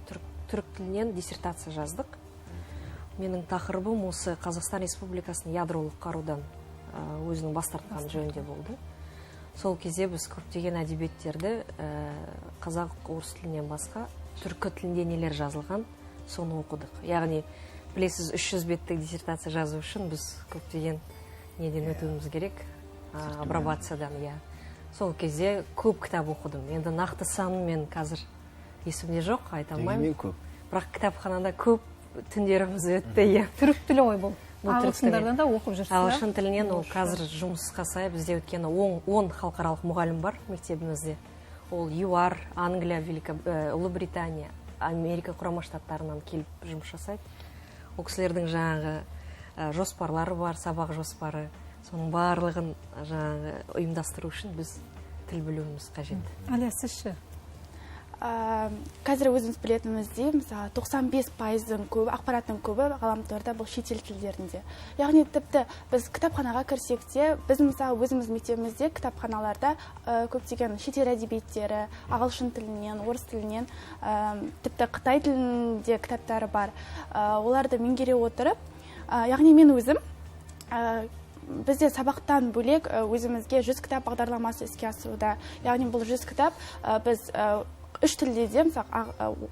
түрік тілінен диссертация жаздық. Менің тақырыбым осы Қазақстан Республикасының ядролық қарудан өзінің бас тартқаны жөнінде болды. Сол кезде біз көптеген әдебиеттерді, қазақ, орыс тілінен басқа түркі тілінде нелер жазылған, соны оқыдық. Яғни, білесіз, 300 беттік диссертация жазу үшін біз көптеген неден өтуіміз керек, апробациядан, иә. Сол кезде көп кітап оқыдым. Енді нақты санын мен қазір есімде жоқ, айта алмаймын. Дегенмен көп. Бірақ кітапханада көп түндеріміз өтті, иә. Түрік тілі ғой бұл. Бұл түрік тілі. Ағылшындардан да оқып жүрсіз, иә? Ағылшын тілінен ол қазір жұмысқа сай бізде, өйткені 10 халықаралық мұғалім бар мектебімізде. Ол ЮАР, Англия, Ұлыбритания, Америка Құрама Штаттарынан келіп жұмыс жасайды. Ол кісілердің жаңағы жоспарлары бар, сабақ жоспары. Соның барлығын жаңағы ұйымдастыру үшін біз тіл білуіміз қажет. Әлия, сіз ше? Қазір өзіміз білетініміздей, мысалы, 95%-дың көбі, ақпараттың көбі ғаламторда бұл шетел тілдерінде. Яғни тіпті біз кітапханаға кірсек те, біз, мысалы, өзіміз мектебімізде кітапханаларда көптеген шетел әдебиеттері, ағылшын тілінен, орыс тілінен, тіпті қытай тілінде кітаптары бар. Оларды меңгере отырып, яғни мен өзім, бізде сабақтан бөлек өзімізге 100 кітап бағдарламасы іске асыруда. Яғни бұл 100 кітап, біз үш тілде де, мысалы,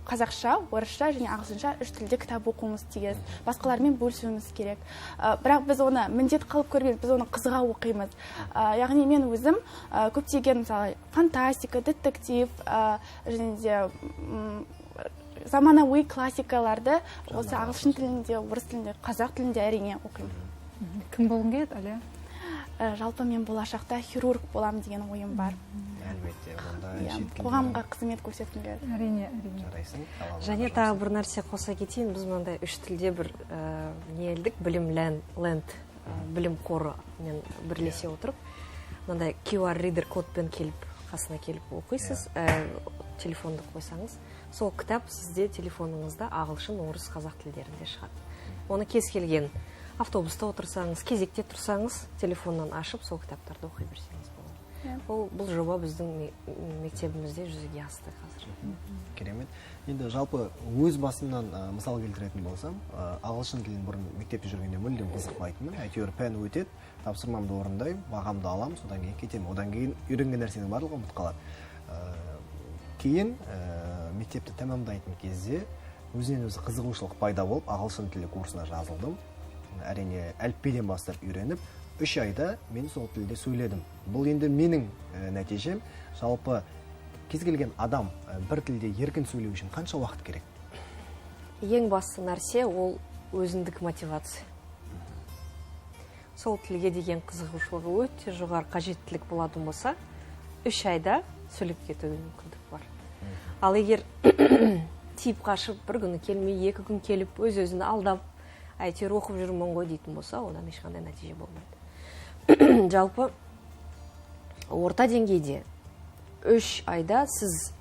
қазақша, орысша және ағылшынша үш тілде кітап оқуымыз тиіс, басқалармен бөлісуіміз керек. Бірақ біз оны міндет қылып көрмейміз, біз оны қызыға оқимыз. Яғни мен өзім көптеген, мысалы, фантастика, детектив және де заманауи классикаларды осы ағылшын тілінде, орыс тілінде, қазақ тілінде, әрине, оқимын. Кім болғың келеді, Әлия? Жалпы мен болашақта хирург болам деген ойым бар. Әлбетте, онда Иә, шет тілден қоғамға қызмет көрсеткім келеді. Әрине, әрине. Жарайсың. Алла Және разы тағы болсын. бір нәрсе қоса кетейін. Біз мынандай үш тілде бір не ілдік, Білім Ленд, білім қорымен бірлесе отырып, мынандай QR reader кодпен келіп, қасына келіп оқисыз, телефонды қойсаңыз, сол кітап сізде телефоныңызда ағылшын, орыс, қазақ тілдерінде шығады. Оны кез келген автобуста отырсаңыз, кезекте тұрсаңыз, телефоннан ашып сол кітаптарды оқи берсеңіз болады. Бұл жоба біздің мектебімізде жүзеге асты қазір. Керемет. Енді жалпы өз басымнан мысал келтіретін болсам, ағылшын тілін бұрын мектепте жүргенде мүлдем қызықпайтынмын. Әйтеуір пән өтеді, тапсырмамды орындаймын, бағамды аламын, содан кейін кетемін. Одан кейін үйренген нәрсенің барлығы ұмыт қалады. Кейін мектепті тәмамдайтын кезде өзінен өзі қызығушылық пайда болып, ағылшын тілі курсына жазылдым. Әрине, әліппеден бастап үйреніп, 3 айда мен сол тілде сөйледім. Бұл енді менің нәтижем. Жалпы кез келген адам бір тілде еркін сөйлеу үшін қанша уақыт керек? Ең басты нәрсе ол өзіндік мотивация. Сол тілге деген қызығушылығы өте жоғары, қажеттілік болатын болса, 3 айда сөйлеп кетуге мүмкіндік бар. Ал егер тиіп қашып, бір күні келмей, 2 күн келіп, өз-өзін алдап, Әйтеуір оқып жүрмін ғой дейтін болса, одан ешқандай нәтиже болмайды. Жалпы орта деңгейде 3 айда сіз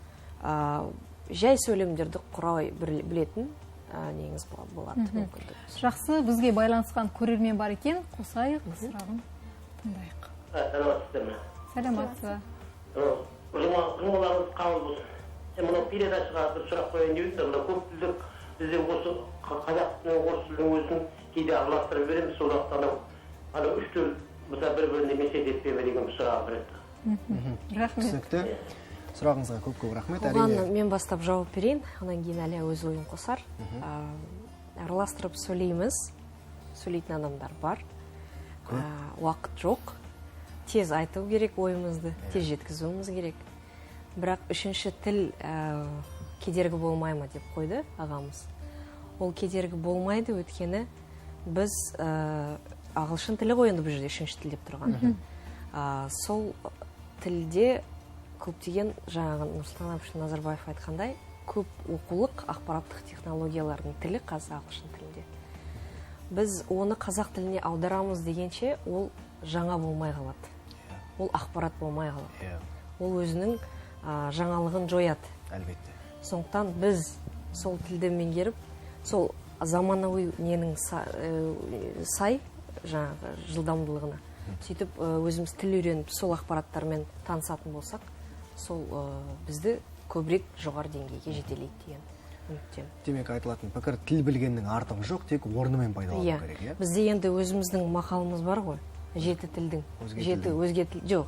жай сөйлемдерді құрай білетін неңіз болады мүмкіндігіңіз. Жақсы, бізге байланысқан көрермен бар екен, қосайық, сұрағын тыңдайық. Саламатсыздар ма? Саламатсыз ба? Жұмаларыңыз қабыл болсын. Мынау передачаға бір сұрақ қояйын деп едім. Мынау көп тілдік бізде осы қазақ тілін, орыс тілінің өзін кейде араластырып жібереміз. Сол уақытта анау үш тіл мысалы бір-біріне месет етпей ме деген сұрағым бар еді. Рахмет. Түсінікті. Сұрағыңызға көп-көп рахмет. Оған мен бастап жауап берейін, одан кейін Әлия өз ойын қосар. Араластырып сөйлейміз, сөйлейтін адамдар бар. Уақыт жоқ, тез айту керек ойымызды, тез жеткізуіміз керек. Бірақ үшінші тіл кедергі болмай ма деп қойды ағамыз. Ол кедергі болмайды, өйткені біз ағылшын тілі ғой енді бұл жерде үшінші тіл деп тұрған. Сол тілде көптеген жаңағы Нұрсұлтан Әбішұлы Назарбаев айтқандай, көп оқулық ақпараттық технологиялардың тілі қазір ағылшын тілінде. Біз оны қазақ тіліне аударамыз дегенше, ол жаңа болмай қалады. Ол ақпарат болмай қалады. Ол өзінің жаңалығын жояды. Әлбетте. Сондықтан біз сол тілді меңгеріп, сол заманауи ненің сай жаңағы жылдамдылығына, сөйтіп өзіміз тіл үйреніп, сол ақпараттармен танысатын болсақ, сол бізді көбірек жоғары деңгейге жетелейді деген үміттемін. Демек, айтылатын пікір, тіл білгеннің артығы жоқ, тек орнымен пайдалану керек, иә? Бізде енді өзіміздің мақалымыз бар ғой, жеті тілдің, жеті өзге тіл, жоқ,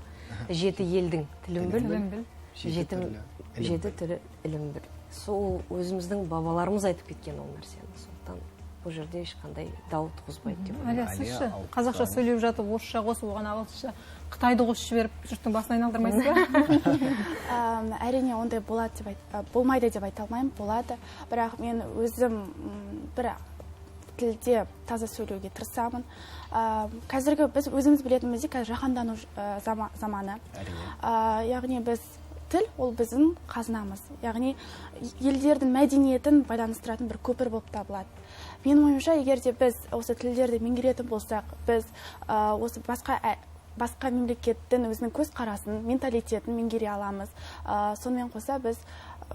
жеті елдің тілін біл, жеті тілі ілім біл. Сол өзіміздің бабаларымыз айтып кеткен ол нәрсені. Сондықтан бұл жерде ешқандай дау туғызбайды деп ойлаймын. Әлия, сіз ше, қазақша сөйлеп жатып, орысша қосып, оған ағылшынша, қытайды қосып жіберіп, жұрттың басын айналдырмайсыз ба? Әрине, ондай болады деп болмайды деп айта алмаймын, болады. Бірақ мен өзім бір тілде таза сөйлеуге тырысамын. Қазіргі біз өзіміз білетініміздей, қазір жаһандану заманы. Яғни біз тіл, ол біздің қазынамыз. Яғни елдердің мәдениетін байланыстыратын бір көпір болып табылады. Менің ойымша, егер де біз осы тілдерді меңгеретін болсақ, біз осы басқа мемлекеттің өзінің көзқарасын, менталитетін меңгере аламыз. Сонымен қоса біз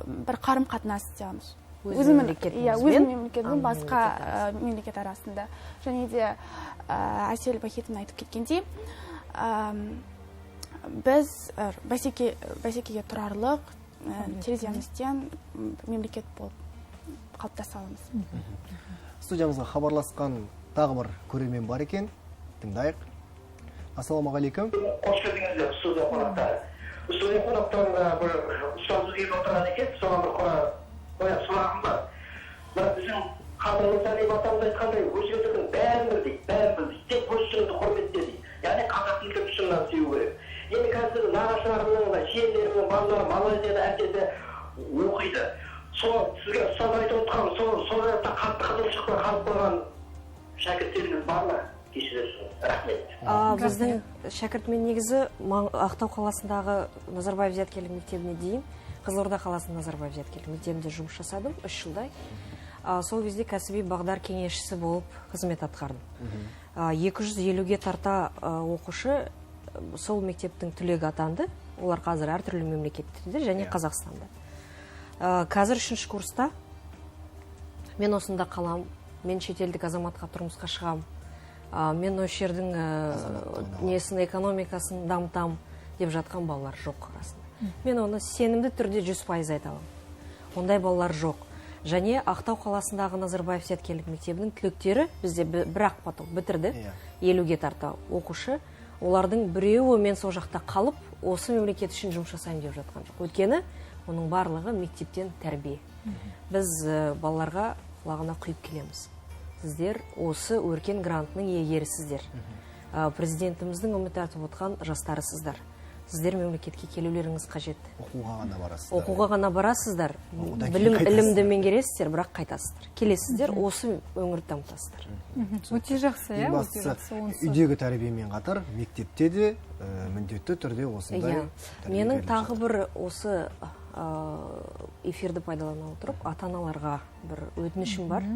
бір қарым-қатынас істей аламыз. Өз мемлекетімізбен басқа мемлекет арасында. Және де Әсел Бахитовна айтып кеткендей, біз бәсекеге тұрарлық тереземізден мемлекет болып қалыптаса аламыз. Студиямызға хабарласқан тағы бір көрермен бар екен, тыңдайық. Ассалаумағалейкум. Қош келдіңіздер, студия қонақтары. Студия қонақтарына бір ұстаз келіп отырған екен, соған бір қоя сұрағым бар. Мына біздің Қадыр Мырзалиев атамыз айтқандай, өзге тілдің бәрін біл дейді, бәрін біл дейді, тек өз тіліңді құрметте дейді. Яғни қазақ тілін шыннан сүю керек. Енді қазір нағашыларымның, жиендерімнің балалары Малайзияда әр жерде оқиды. Сол сізге ұстаз айтып отқан, сол жақта қатты қызығушылықпен қалып қойған шәкірттеріңіз бар ма? Кешіресіз, рахмет. Біздің шәкірт мен негізі Ақтау қаласындағы Назарбаев зияткерлік мектебіне дейін Қызылорда қаласының Назарбаев зияткерлік мектебінде жұмыс жасадым 3 жылдай. Сол кезде кәсіби бағдар кеңесшісі болып қызмет атқардым. 250-ге тарта оқушы сол мектептің түлегі атанды. Олар қазір әртүрлі мемлекеттерде және Қазақстанда. Қазір 3-ші курста мен осында қалам, мен шетелдік азаматқа тұрмысқа шығам, мен осы жердің несін, экономикасын дамытам деп жатқан балалар жоқ расында. Мен оны сенімді түрде 100% айта аламын. Ондай балалар жоқ. Және Ақтау қаласындағы Назарбаев зияткерлік мектебінің түлектері бізде бір-ақ поток бітірді. 50-ге тарта оқушы. Олардың біреуі мен сол жақта қалып, осы мемлекет үшін жұмыс жасаймын деп жатқан жоқ. Өйткені оның барлығы мектептен тәрбие. Біз балаларға құлағына құйып келеміз. Сіздер осы өркен грантының иегерісіздер. Президентіміздің үміт артып отқан жастарысыздар. Сіздер мемлекетке келулеріңіз қажет. Оқуға ғана барасыздар. Оқуға ғана барасыздар. Білім, ілімді меңгересіздер, бірақ қайтасыздар. Келесіздер, осы өңірді дамытасыздар. Өте жақсы, иә? Өте жақсы. Үйдегі тәрбиемен қатар мектепте де міндетті түрде осындай. Менің тағы бір осы эфирді пайдалана отырып, ата-аналарға бір өтінішім бар.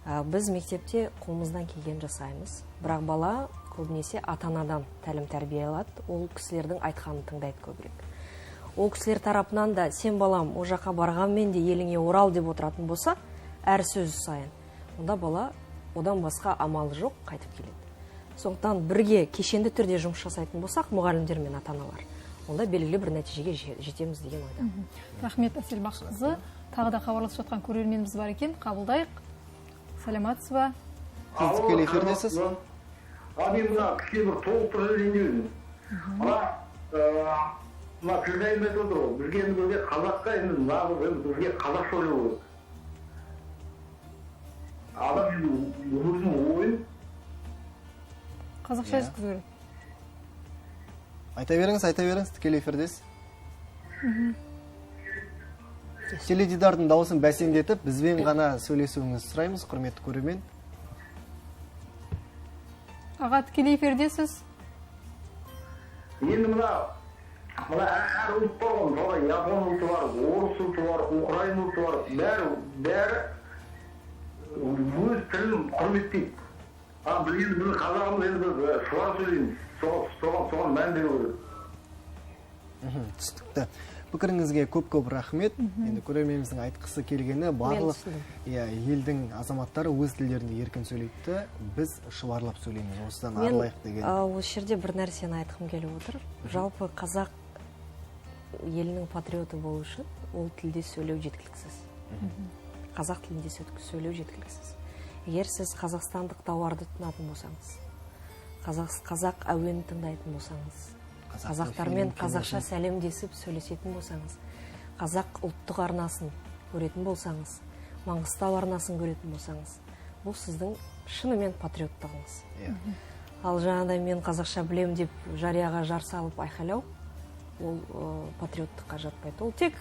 Біз мектепте қолымыздан келген жасаймыз, бірақ бала көбінесе ата-анадан тәлім тәрбие алады, ол кісілердің айтқанын тыңдайды көбірек. Ол кісілер тарапынан да сен балам ол жаққа барғанмен де еліңе орал деп отыратын болса, әр сөз сайын, онда бала одан басқа амалы жоқ, қайтып келеді. Сондықтан бірге кешенді түрде жұмыс жасайтын болсақ, мұғалімдер мен ата-аналар, онда белгілі бір нәтижеге жетеміз деген ойдамын. Рахмет, Әсел Бақытқызы. Тағы да хабарласып жатқан көрерменіміз бар екен, қабылдайық. Саламатсыз ба? Сіз тікелей эфирдесіз. Мен мына кішкене бір толықтырып жіберейін деп едім. Мына тілдайым айтып отыр ғой, бізге енді бізге қазаққа енді нағыз енді бізге қазақша ойлау керек. Адам енді өзінің ойын қазақша жеткізу керек. Айта беріңіз, айта беріңіз, тікелей эфирдесіз. Теледидардың дауысын бәсеңдетіп, бізбен ғана сөйлесуіңізді сұраймыз, құрметті көрермен. Аға, тікелей эфирдесіз. Енді мына әр ұлт бар ғой, мысалға япон ұлты бар, орыс ұлты бар, украин ұлты бар, бәрі өз тілін құрметтейді. Ал біз енді біздің қазағымыз енді біз шұбар сөйлейміз, соған мән беру керек. Түсінікті. Пікіріңізге көп-көп рахмет. Енді көрерменіміздің айтқысы келгені, барлық елдің азаматтары өз тілдерінде еркін сөйлейді, біз шұбарлап сөйлейміз, осыдан арылайық деген. Мен осы жерде бір нәрсені айтқым келіп отыр. Жалпы қазақ елінің патриоты болу үшін ол тілде сөйлеу жеткіліксіз. Қазақ тілінде сөйлеу жеткіліксіз. Егер сіз қазақстандық тауарды тұтынатын болсаңыз, қазақ әуенін тыңдайтын болсаңыз, қазақтармен қазақша сәлемдесіп сөйлесетін болсаңыз, қазақ ұлттық арнасын көретін болсаңыз, Маңғыстау арнасын көретін болсаңыз, бұл сіздің шынымен патриоттығыңыз. Ал жаңағыдай мен қазақша білем деп жарияға жар салып айқайлау, ол патриоттыққа жатпайды. Ол тек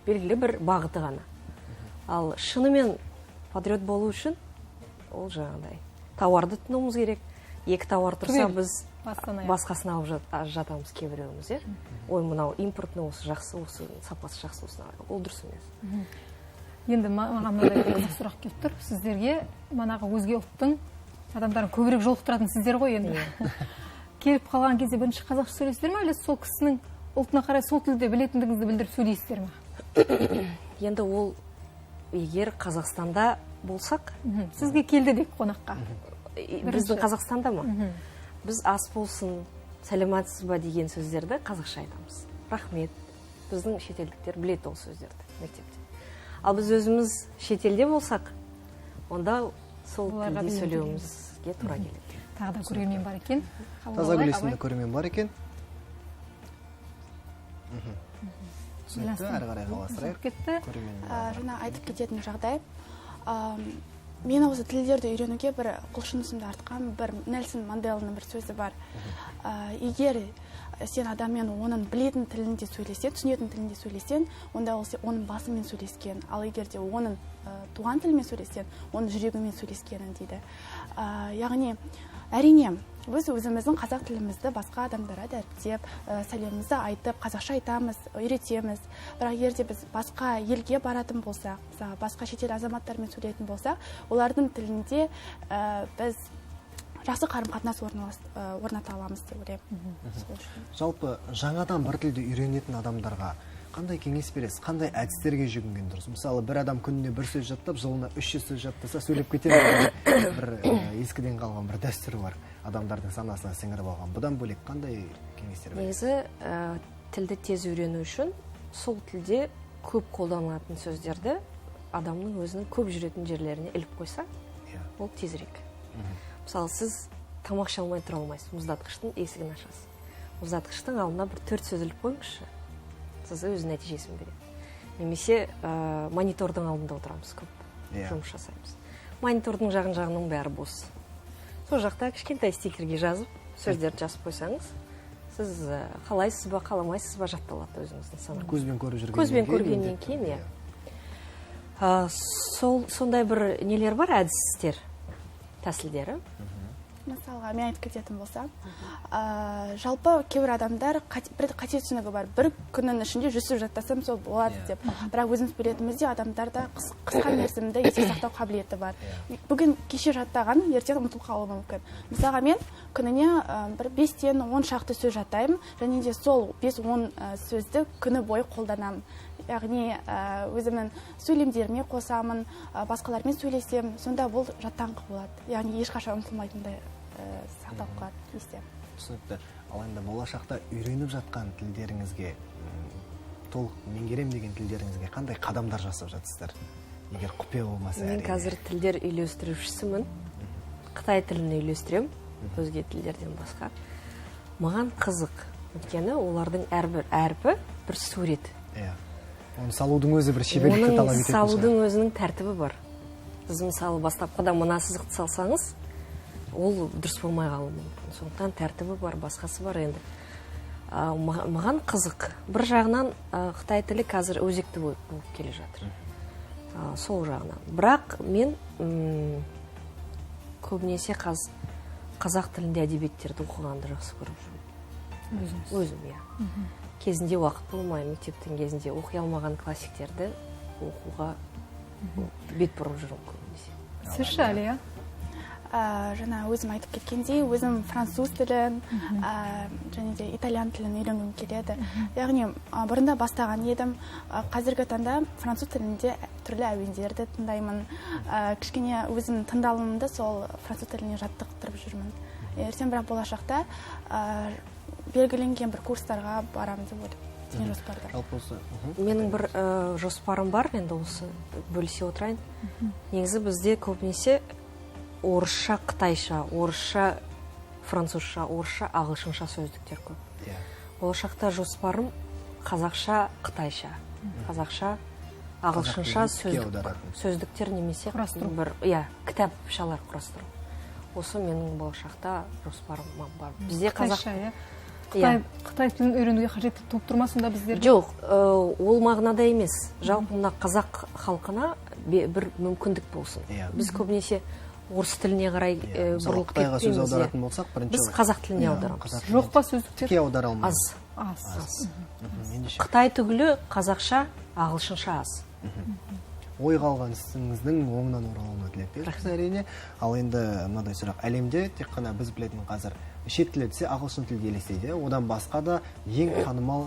белгілі бір бағыты ғана. Ал шынымен патриот болу үшін ол жаңағыдай тауарды тұтынуымыз керек. Екі тауар тұрса, біз басқасын алып жатамыз кейбіреуіміз, иә? Ой, мынау импортный, осы жақсы, осы сапасы жақсы, осыны алайық. Ол дұрыс емес. Енді маған мынадай қызық сұрақ келіп тұр. Сіздерге манағы өзге ұлттың адамдарын көбірек жолықтыратын сіздер ғой енді. Келіп қалған кезде бірінші қазақша сөйлейсіздер ме, әлде сол кісінің ұлтына қарай сол тілде білетіндігіңізді білдіріп сөйлейсіздер ме? Енді ол егер Қазақстанда болсақ, сізге келді дейік қонаққа. Біздің Қазақстанда ма? Біз ас болсын, сәлеметсіз ба деген сөздерді қазақша айтамыз. Рахмет. Біздің шетелдіктер біледі ол сөздерді мектепте. Ал біз өзіміз шетелде болсақ, онда сол тілде сөйлеуімізге тура келеді. Тағы да көрермен бар екен. Тазагүл есімді көрермен бар екен. Түсінікті, әрі қарай жалғастырайық. Жаңа айтып кететін жағдай. Мен осы тілдерді үйренуге бір құлшынысымды артқан бір Нельсон Манделаның бір сөзі бар. Егер сен адаммен оның білетін тілінде сөйлесең, түсінетін тілінде сөйлесең, онда ол оның басымен сөйлескен. Ал егер де оның туған тілімен сөйлесең, оның жүрегімен сөйлескенін дейді. Яғни, әрине, біз өзіміздің қазақ тілімізді басқа адамдарға дәріптеп, сәлемімізді айтып, қазақша айтамыз, үйретеміз. Бірақ егер де біз басқа елге баратын болсақ, мысалы, басқа шетел азаматтарымен сөйлейтін болсақ, олардың тілінде біз жақсы қарым-қатынас орната аламыз деп ойлаймын. Жалпы жаңадан бір тілді үйренетін адамдарға қандай кеңес бересіз, қандай әдістерге жүгінген дұрыс? Мысалы, бір адам күніне бір сөз жаттап, жылына 300 сөз жаттаса, сөйлеп кетеді. Бір ескіден қалған бір дәстүр бар, адамдардың санасына сіңіріп алған. Бұдан бөлек қандай кеңестер бересіз? Негізі, тілді тез үйрену үшін сол тілде көп қолданылатын сөздерді адамның өзінің көп жүретін жерлеріне іліп қойса, ол тезірек. Мысалы, сіз тамақ іше алмай тұра алмайсыз, мұздатқыштың есігін ашасыз. Мұздатқыштың алдына бір 4 сөз іліп қойыңызшы, сіз өз нәтижесін береді. Немесе монитордың алдында отырамыз, көп жұмыс жасаймыз. Монитордың жағын-жағының бәрі бос. Сол жақта кішкентай стикерге жазып, сөздерді жазып қойсаңыз, сіз қалайсыз ба, қаламайсыз ба жатталады өзіңіздің санаңызда. Көзбен көріп жүргеннен Көзбен көргеннен кейін, иә. Сондай бір нелер бар, әдістер, тәсілдері. Мысалға, мен айтып кететін болсам, жалпы кейбір адамдар бір қате түсінігі бар. Бір күннің ішінде 100 сөз жаттасам сол болады деп. Бірақ өзіміз білетініміздей, адамдарда қысқа мерзімді есте сақтау қабілеті бар. Бүгін кеше жаттаған, ертең ұмытылып қалуы мүмкін. Мысалға, мен күніне бір 5-10 шақты сөз жаттаймын, және де сол 5-10 сөзді күні бойы қолданамын. Яғни өзімнің сөйлемдеріме қосамын, басқалармен сөйлесемін, сонда бұл жаттаңқы болады. Яғни ешқашан ұмытылмайтындай сақталып қалады есте. Түсінікті. Ал енді болашақта үйреніп жатқан тілдеріңізге, толық меңгерем деген тілдеріңізге қандай қадамдар жасап жатсыздар? Егер құпия болмаса Мен әрине. қазір тілдер үйлестірушісімін. Қытай тілін үйлестіремін, өзге тілдерден басқа. Маған қызық. Өйткені олардың әрбір әрпі бір сурет. Иә. Оны салудың өзі бір шеберлікті талап Оның ететін салудың шығар. өзінің тәртібі бар. Сіз мысалы бастапқыда мына сызықты салсаңыз, ол дұрыс болмай қалуы мүмкін. Сондықтан тәртібі бар, басқасы бар енді. Маған қызық. Бір жағынан қытай тілі қазір өзекті болып келе жатыр. Сол жағынан. Бірақ мен көбінесе қазақ тілінде әдебиеттерді оқығанды жақсы көріп жүрмін. Өзіңіз? Өзім, иә. Кезінде уақыт болмай, мектептің кезінде оқи алмаған классиктерді оқуға бет бұрып жүрмін көбінесе. Сіз ше, Әлия? Жаңа өзім айтып кеткендей, өзім француз тілін, және де итальян тілін үйренгім келеді. Яғни, бұрында бастаған едім. Қазіргі таңда француз тілінде түрлі әуендерді тыңдаймын. Кішкене өзім тыңдалымымды сол француз тіліне жаттықтырып жүрмін. Ертең бірақ болашақта белгіленген бір курстарға барамын деп ойлаймын. Деген жоспарда. Жалпы осы, Менің бір жоспарым бар, енді осы бөлісе отырайын. Негізі бізде көбінесе орысша, қытайша, орысша, французша, орысша, ағылшынша сөздіктер көп. Болашақта жоспарым қазақша, қытайша, қазақша, ағылшынша Қазақ тілін тіке аударатын. сөздіктер немесе Құрастыру. бір, иә, кітапшалар құрастыру. Осы менің болашақта жоспарым бар. Бізде қазақ Қытайша, иә? Иә. Қытай тілін үйренуге қажеттік туып тұр ма сонда біздерде? Жоқ, ол мағынада емес. Жалпы мына қазақ халқына бір мүмкіндік болсын. Біз көбінесе орыс тіліне қарай, Мысалы, бұрылып Қытайға сөз кетпейміз, иә. аударатын болсақ, бірінші Біз қазақ тіліне Иә, аударамыз. қазақ тіліне Жоқ па сөздіктер? Тіке аудара алмаймыз. Аз. Аз. Аз. Ендеше. Қытай түгілі қазақша, ағылшынша аз. Ойға алған ісіңіздің оңынан оралуына тілектеспіз әрине. Ал енді мынадай сұрақ, әлемде тек қана біз білетін қазір шет тілі десе ағылшын тілі елестейді, одан басқа да ең танымал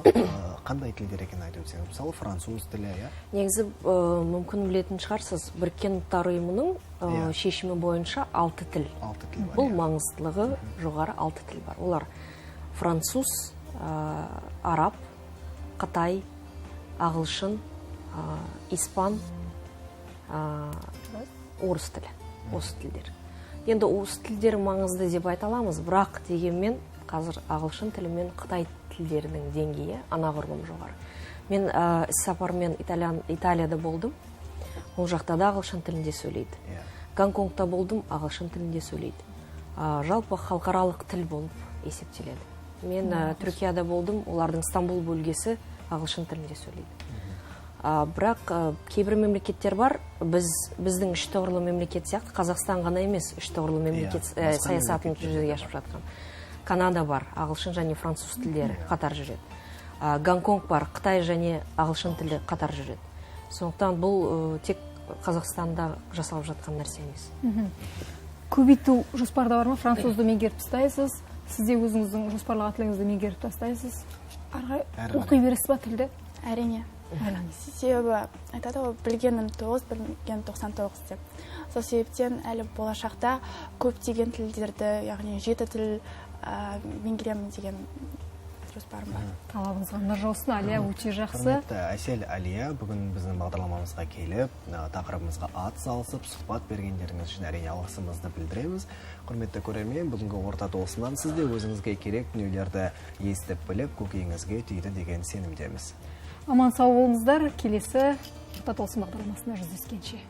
қандай тілдер екенін айтып өтсеңіз, мысалы француз тілі, иә? Негізі, мүмкін білетін шығарсыз, Біріккен Ұлттар Ұйымының шешімі бойынша 6 тіл. 6 тіл бар, Бұл иә. маңыздылығы жоғары 6 тіл бар. Олар француз, араб, қытай, ағылшын, испан, орыс тілі. Осы тілдер. Енді осы тілдер маңызды деп айта аламыз, бірақ дегенмен қазір ағылшын тілі мен қытай тілдерінің деңгейі анағұрлым жоғары. Мен іс-сапармен Италияда болдым. Ол жақта да ағылшын тілінде сөйлейді. Гонконгта болдым, ағылшын тілінде сөйлейді. Жалпы халықаралық тіл болып есептеледі. Мен Түркияда болдым, олардың Стамбул бөлгесі ағылшын тілінде сөйлейді. Бірақ кейбір мемлекеттер бар, біздің үш тұғырлы мемлекет сияқты, Қазақстан ғана емес, үш тұғырлы мемлекет, Басқа саясатын мемлекеттер жүзеге де асырып бар. жатқан. Канада бар, ағылшын және француз тілдері қатар жүреді. Гонконг бар, қытай және ағылшын тілі қатар жүреді. Сондықтан бұл тек Қазақстанда жасалып жатқан нәрсе емес. Көбейту жоспарда бар ма? Французды меңгеріп тастайсыз, сіз де өзіңіздің жоспарлаған тіліңізді меңгеріп тастайсыз. Ары қарай Әрі қарай. оқи бересіз ба тілді? Әрине. Әрине. Себебі айтады ғой, білгенім 9, білмегенім 99 деп. Сол себептен әлі болашақта көптеген тілдерді, яғни 7 тіл меңгеремін деген жоспарым бар. Талабыңызға нұр жаусын, Әлия, өте жақсы. Құрметті Әсел, Әлия, бүгін біздің бағдарламамызға келіп, тақырыбымызға ат салысып, сұхбат бергендеріңіз үшін әрине алғысымызды білдіреміз. Құрметті көрермен, бүгінгі орта толысынан сіз де өзіңізге керек дүниелерді естіп біліп, көкейіңізге түйді деген сенімдеміз. Аман сау болыңыздар. Келесі орта толсын бағдарламасында жүздескенше.